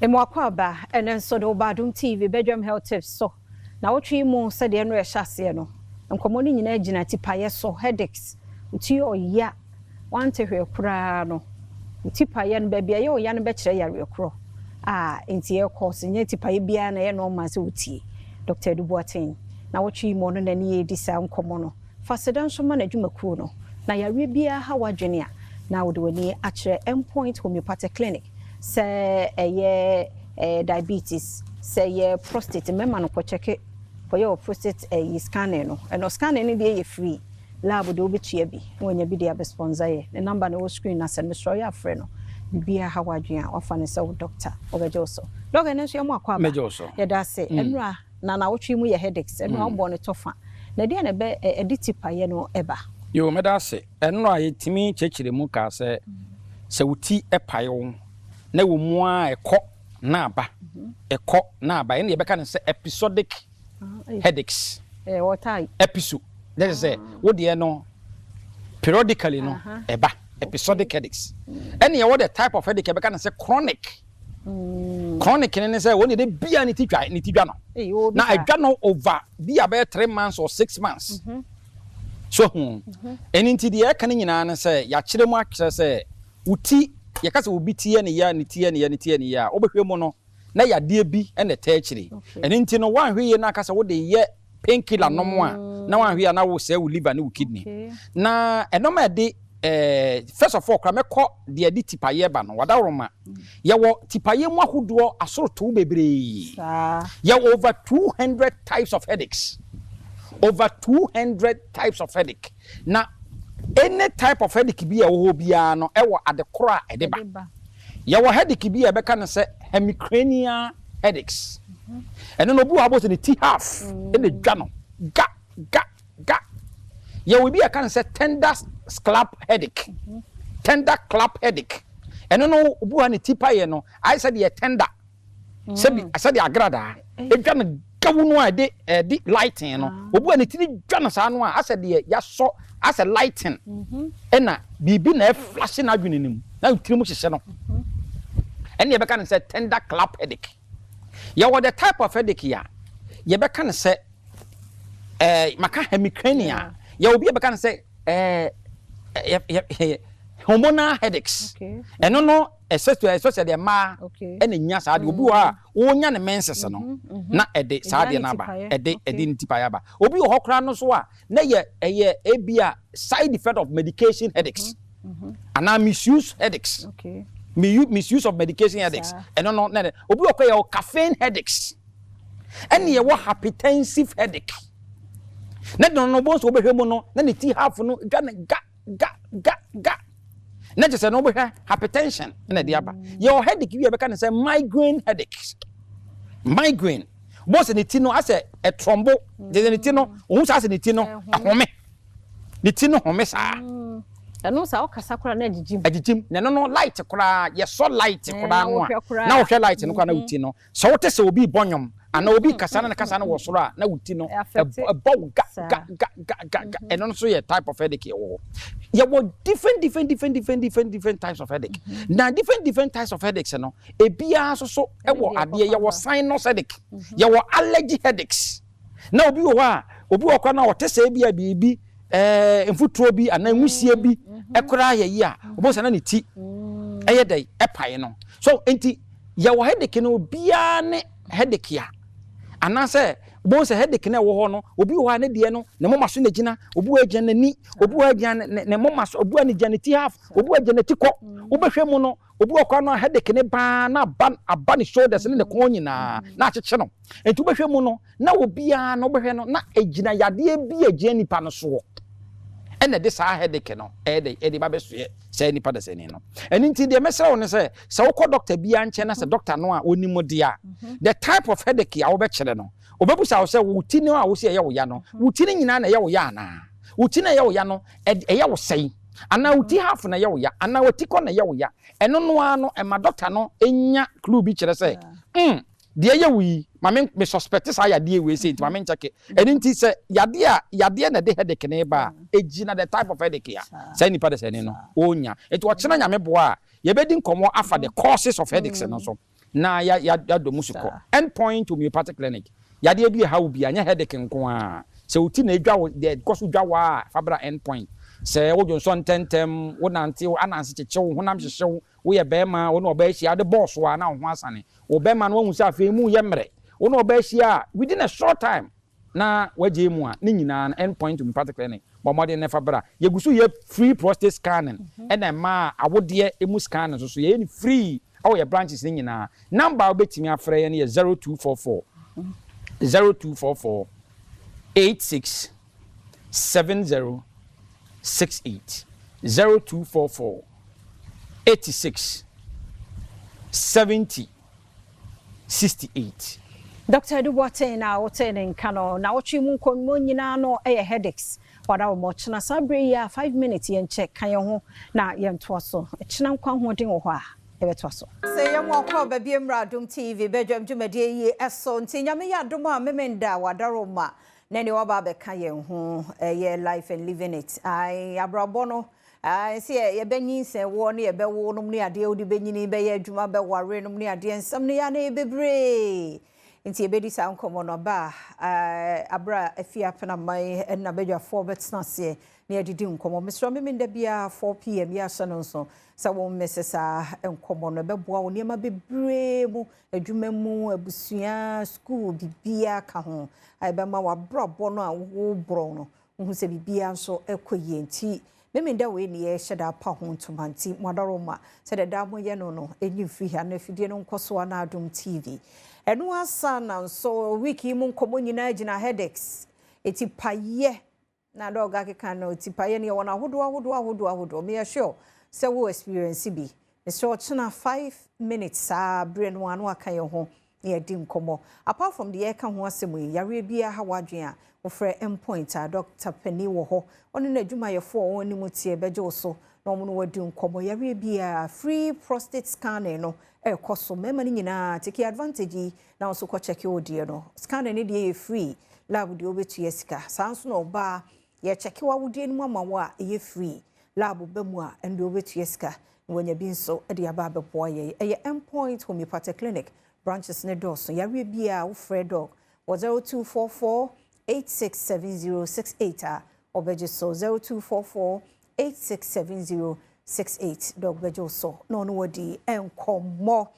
Mema akwaaba ɛnɛ nso de wo ba Adom TV Bedwam Health Tips so. Na wotwe mu sɛdeɛ no ɛhyɛ aseɛ no, nkɔmmɔ no nyinaa gyina tipaeɛ so, headaches. Wo ti ɔya, wante hwee koraa no, wo tipaeɛ no, baabi a ɛyɛ ɔya no bɛkyerɛ yareɛ korɔ a nti ɛkɔ so. Nyɛ tipaeɛ biara na ɛyɛ normal sɛ wotie. Dr. Edu Boateng na wotwe mu, ɔno n'ani yɛdi saa nkɔmmɔ no. Fa seda nso ma n'adwumakuo no, na yareɛ biara ha w'adwene a, na wode w'ani akyerɛ Endpoint Homeopathic Clinic, sɛ ɛyɛ diabetes, sɛ ɛyɛ prostate, mmarima no kɔkyɛke kɔyɛ wɔ prostate ɛyi scanning no. Ɛno scanning no deɛ yɛ free, lab de wobɛtua bi na wanya bi de abɛsponsor yɛ. Ne number no wɔ screen na sɛ mesrɛ yɛ afrɛ no. Biribiara ha w'adwene a, wafa ne sɛ wo doctor wɔbɛgye wo so. Doc, ɛno nso yɛ mo akɔ aba. Mɛgye wo so. Yɛda ase. Ɛnura na wotwe mu yɛ headaches, ɛnura wobɔ ne tɔfa na ɛdeɛ na ɛbɛ ɛde tipaeɛ no ɛba? Yo, mɛda ase. Ɛno a yɛtumi kyerɛkyerɛ mu kaa sɛ wo ti ɛpae wo na wɔ mu a, ɛkɔ na aba, ɛkɔ na aba, ɛna yɛbɛka no sɛ episodic headaches. Wɔtaa Episode na kyerɛ sɛ wo deɛ no periodically no ɛba, episodic headaches. Ɛna yɛwɔ the type of headache yɛbɛka no sɛ chronic. Chronic ne sɛ wɔn de bia ne ti twa, ne ti dwa no na ɛdwa no over bi a bɛyɛ 3 months or 6 months so ho. Ɛno nti deɛ ɛka no nyinaa ne sɛ yɛakyerɛ mu akyerɛ sɛ wo ti, yɛka sɛ obi ti yɛ ne ya, ne ti yɛ ne ya, ne ti yɛ ne ya a, wobɛhwɛ mu no na yadeɛ bi ɛna ɛtɛ akyire. Ɛno nti no woanhwɛ yie no aka sɛ wode yɛ painkiller nom a, na woanhwɛ yie a na wosɛe wo liver ne wo kidney. Na ɛnɔma ɛde first of all kora mɛkɔ deɛ ɛde tipayɛ ba no. Wadaworoma, yɛwɔ tipayɛ mu ahodoɔ asorotow bebree. Yɛwɔ over 200 types of headaches, over 200 types of headache. Na any type of headache bi a ɛwɔ hɔ biara no ɛwɔ ade koro a ɛde ba. Yɛwɔ headache bi a ɛbɛka no sɛ hemicrania headaches. Ɛno no obi wɔ abɔ sɛ ne ti half ɛna dwa no ga ga ga. Yɛwɔ bi a ɛka no sɛ thunder clap headache. Thunder clap headache, ɛno no obi wɔ ha ne ti paeɛ no ayɛ sɛ deɛ thunder, sɛbi sɛdeɛ agradaa edwa no gawu no a ɛde lightning no. Obi wɔ ne ti dwa no saa no a, asɛ deɛ yasɔ asɛ lightning ɛna biribi na ɛflash n'adwene no mu na tiri mu hyehyɛ no. Ɛna yɛbɛka no sɛ thunder clap headache. Yɛwɔ the type of headache a yɛbɛka no sɛ maka hemicrania. Yɛwɔ bi a yɛbɛka no sɛ ɛɛ hormonal headaches. Ɛno no ɛsɛ deɛ mmaa ɛna nya saa deɛ. Obi wɔ hɔ a wɔnya ne menses no na ɛde saa deɛ no aba, ɛde ne tipaeɛ aba. Obi wɔ hɔ koraa no so a na yɛ ɛyɛ ebi a side effect of medication headaches anaa misuse headaches, misuse of medication headaches. Ɛno no na obi wɔ kɔ yɛ wɔ caffeine headaches, ɛne yɛwɔ hypertensive headache. Na dɔn no bɔ nso wobɛhwɛ mu no na ne ti half no dwa ne ga ga ga ga, na kyerɛ sɛ no wobɛhwɛ hypertension na ɛde aba. Yɛwɔ headache bi a yɛbɛka no sɛ migraine headaches. Migraine bɔ sɛ ne ti no asɛ ɛtrɔmbo, kyerɛ sɛ ne ti no ohun sɛ asɛ ne ti no ɛhome, ne ti no home saa. Ɛno saa ɔkasa koraa na agyigyi mu. Agyigyi na ɛno no light koraa, yɛsɔ light koraa no a, na wohwɛ light no koraa na wo ti no, sɛ wote sɛ obi bɔ nnwom anaa obi kasa na ne kasa no wɔ soro a, na wo ti no ɛbɔ wo ga ga ga ga ga ga. Ɛno nso yɛ type of headache yɛwɔ hɔ. Yɛwɔ different different different different different different types of headache. Na different different types of headaches no, ebiara nso so ɛwɔ adeɛ. Yɛwɔ sinus headache, yɛwɔ allergy headaches. Na obi wɔ hɔ a, obi wɔ kora na ɔte sɛ ebi a biribi mfuturo bi anaa nwusie bi ɛkoraa yɛ yi a, obi sɛ na ne ti ɛyɛ dɛ ɛpae no so. Nti yɛwɔ headache no, obiara ne headache a, anaasɛ bɔn sɛ headache no ɛwɔ hɔ no, obi wɔ hɔ a ne deɛ no ne moma so na gyina, obi wɔ gyina n'ani, obi wɔ gyina ne moma so, obi wɔ ne gyina ne ti half, obi wɔ gyina ne ti kɔ. Wobɛhwɛ mu no, obi wɔ kora no a headache ne baa na aba ne shoulders ne ne kɔn nyinaa na akyekye no. Nti wobɛhwɛ mu no na obiara no wobɛhwɛ no na egyina yadeɛ bi a egyina nipa no soɔ ɛna ɛde saa headache no ɛyɛ de ɛde ba bɛsoɛ saa nipa dasani no. Ɛno nti deɛ mɛsrɛ wo no sɛ wokɔ doctor biara nkyɛn na sɛ doctor no a onim deɛ a, the type of headache a wobɛkyerɛ no, obɛbusa wo sɛ wo ti no a wosi ɛyɛ wo ya no, wo ti no nyinaa na ɛyɛ wo ya anaa wo ti no ɛyɛ wo ya no ɛyɛ wo sɛn, anaa wo ti half na ɛyɛ wo ya, anaa wo ti kɔ na ɛyɛ wo ya. Ɛno no ara no ɛma doctor no nya clue bi kyerɛ sɛ deɛ ɛyɛ wo yi, ma me suspect saa yadeɛ wei sɛ nti ma me nkyɛke. Ɛno nti sɛ yadeɛ a yadeɛ na ɛde headache ne ba a, ɛgyina the type of headache a saa nipa de sɛ ne no ɔnya. Nti ɔkyena Nyame boa a, yɛbɛdi nkɔmmɔ afa the causes of headaches no so. Na yɛadɔ mu sukɔ. End Point Homeopathic Clinic, yadeɛ bi ɛha wo bi a, nyɛ headache nko a. Sɛ wo ti na edwa wo, deɛ kɔ so dwa wo a, fa bra End Point. Sɛ wodwo nsɔ ntɛntɛm, wo nante, ananse kyekye wo, honam hyehye wo, woyɛ bɛrima, wo ne ɔbaa ahyia, wode bɔɔso a na wo ho asane. Wo bɛrima no wahu sɛ afei mu yɛ mmerɛ. Wo ne ɔbaa ahyia a, within a short time na wagye mu a, ne nyinaa no, End Point Homeopathic Clinic, bɔ mmɔden ne fa bra. Yɛgu so yɛ free prostate scanning, ɛna mmaa awodeɛ emu scanning nso so yɛyɛ no free ɛwɔ yɛ branches ne nyinaa. Number a wobɛtumi afrɛ yɛn no yɛ 0244 0244 86 70 68, 0244 86 70 68. Dr. Edu Boateng na wotee ne nka no na wɔtwe mu nkɔmmɔ nyinaa no yɛ headaches. Wada wɔ mɔkyena saa berɛ yi a 5 minutes yɛnkyɛ ka yɛn ho na yɛntoa so. Kyena nkwa ahoɔden wɔ hɔ a yɛbɛtoa so. Sɛ yɛn akɔ baabi mmra Adom TV bɛdwam dwumadie yi ɛso, nti Nyame yɛ adom a, Memenda wadaroma na ne waba abɛka yɛn ho, ɛyɛ life and living it. Ai, abrabɔ no ai sɛ yɛbɛnyinsɛn wɔ ne yɛbɛwo nom ne adeɛ wode bɛnyini bɛyɛ adwuma, bɛware nom ne adeɛ, nsɛm no yɛ ne bebree, nti yɛbɛdi saa nkɔmmɔ no ba abra afie apena man ɛna badwafoɔ bɛtena aseɛ na yɛdidi nkɔmmɔ. Mesrɛ, Memenda biara 4 p.m. yɛahyɛ no nso sɛ wɔn mmɛsɛ saa nkɔmmɔ no ɛbɛboa wo nneɛma bebree mu, adwuma mu, abusua, school, biribiara ka ho a ɛbɛma w'abrabɔ no a woborɔ no wohu sɛ biribiara nso ɛkɔ yie. Nti Memenda wei ne yɛhyɛ da apa ho ntoma, nti mo adaroma sɛdeɛ daa moyɛ no, ɛnyi mfiri ha na afidie no nkɔ so ana Adom TV. Ɛno asa na nso week yi mu nkɔmmɔ nyinaa gyina headaches, ɛti payɛ na dɔg akeka no, ti payɛ no yɛwɔ no ahodoɔ ahodoɔ ahodoɔ ahodoɔ. Meyɛ sure sɛ wo experience bi. Mesrɛ, ɔkyena 5 minutes saa berɛ no ano aka yɛn ho na yɛdi nkɔmmɔ. Apart from deɛ yɛka ho asɛm yi, yareɛ biara ha w'adwene a, wofrɛ Mpoint a, Dr. Pani wɔ hɔ, ɔne n'adwumayɛfoɔ a wɔn anim tie bɛgye wo so na wɔn no wɔadi nkɔmmɔ. Yareɛ biara, free prostate scanning no ɛrekɔ so. Mmarima no nyinaa, take advantage yi na nso kɔ check wo deɛ no. Scanning no deɛ yɛ free, lab deɛ wobɛtua sika. Saa nso na ɔbaa, yɛkyɛke w'awodeɛ no mu ama wo a, ɛyɛ free. Lab ba mu a, ɛno deɛ wobɛtua sika na wanya bi nso de aba abɛboa yɛn. Ɛyɛ Mpoint Homeopathic Clinic, branches ne dɔɔso. Yareɛ biara, wofrɛ Doc wɔ 0244 867068 a, ɔbɛgye so. 0244 867068, Doc bɛgye wo so na ɔno wadi nkɔmmɔ.